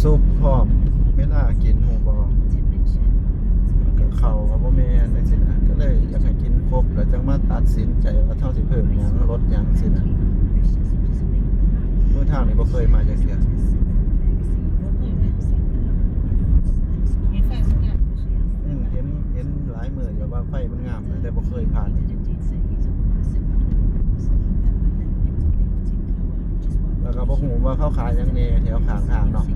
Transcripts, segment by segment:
ສຸກພ້ອມ ເວລາກິນຮູ້ບໍ່? ແລ້ວກໍເຂົ້າກໍບໍ່ແມ່ນຈັ່ງຊີ້ນະ ກໍເລີຍຢາກໃຫ້ກິນຄົບ ແລ້ວຈັ່ງມາຕັດສິນໃຈວ່າເຮົາຊິເພີ່ມຫຍັງ ລົດຫຍັງຊີ້ນະ. ເມືອງທາງນີ້ບໍ່ເຄີຍມາຈັກເທື່ອ. ອືມ ເຫັນ ເຫັນຫຼາຍມື້ຢູ່ວ່າໄຟມັນງາມ ແຕ່ບໍ່ເຄີຍຜ່ານ. ແລ້ວກໍບໍ່ຮູ້ວ່າເຂົາຂາຍຫຍັງແດ່ແຖວຂ້າງທາງເນາະ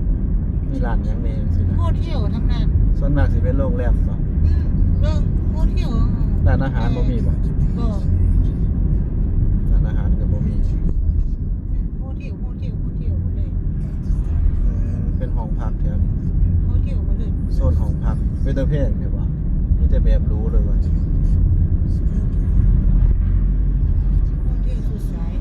ມີຮ້ານຫຍັງແດ່ຈັ່ງຊີ້ນະ. ໂຮເທວທັງນັ້ນ ສ່ວນມາກຊິເປັນໂຮງແຮມບໍ? ອືມ ເບິ່ງໂຮເທວ. ຮ້ານອາຫານບໍ່ມີບໍ? ບໍ່ ຮ້ານອາຫານກໍບໍ່ມີ. ອືມ ໂຮເທວ ໂຮເທວ ໂຮເທວໝົດເລີຍ. ອືມ ເປັນຫ້ອງພັກແຖວນີ້ ໂຮເທວໝົດເລີຍ. ໂຊນຫ້ອງພັກເປັນຕາແພງແທ້ຫວາ? ມີແຕ່ແບບຫຼູເລີຍຫວາ? ໂຮເທວສຸດສາຍ.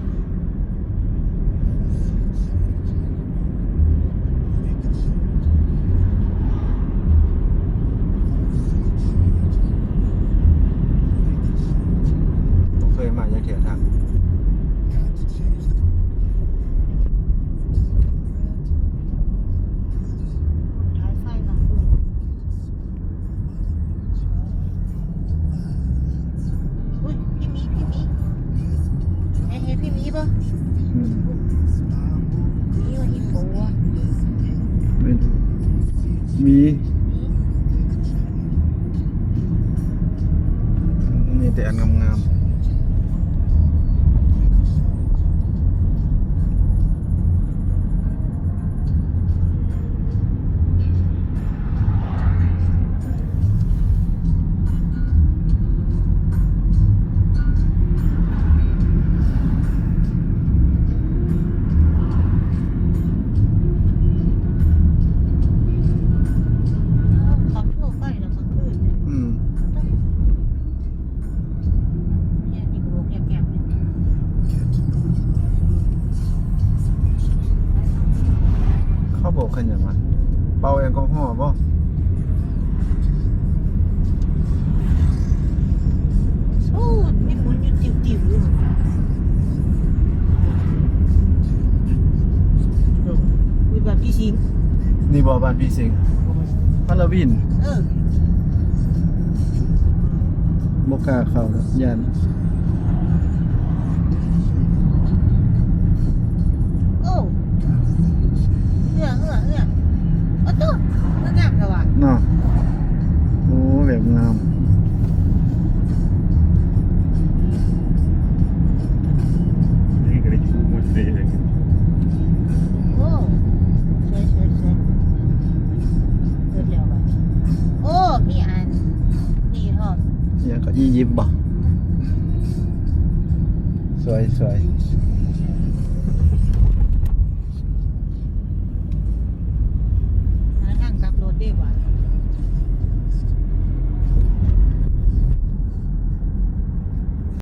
ບໍ່ເຄີຍມາຈັກເທື່ອທາງ. ອຸ້ຍ ພີ່ໝີ ພີ່ໝີ ເຫັນ ເຫັນພີ່ໝີບໍ່? ອືມ ມີວ່າ ມີ ມີ ມີແຕ່ອັນງາມໆ. ເຂົາໂທໄປແລ້ວກາງຄືນ. ອືມ. ເຂົາບອກເປັນຫຍັງວະ? ເປົ່າແອລກໍຮໍບໍ? ໂອ້ ມີໝູນຢູ່ຕິວໆ ຢູ່ ເອີ ອຸ້ຍ ບ້ານຜີສິງ. ນີ້ບໍ ບ້ານຜີສິງ ຮາໂລວີນ. ເອີ ບໍ່ກ້າເຂົ້າດອກ ຢ້ານ. ໂອ້ ເຮືອ ເຮືອ ເຮືອ ໂອ້ໂຕ ເຮືອງາມແທ້ຫວາ ເນາະ. ໂອ້ ແບບງາມ. ນີ້ກໍໄດ້ຢູ່ໝົດເລີຍ. ໂອ້ ສວຍ ສວຍ ສວຍ. ເບີດແລ້ວບາດນີ້. ໂອ້ ມີອັນນີ້ພ້ອມ. ອີ່ຫຍັງກໍອີຢິບບໍ? ອືມ ສວຍ ສວຍ.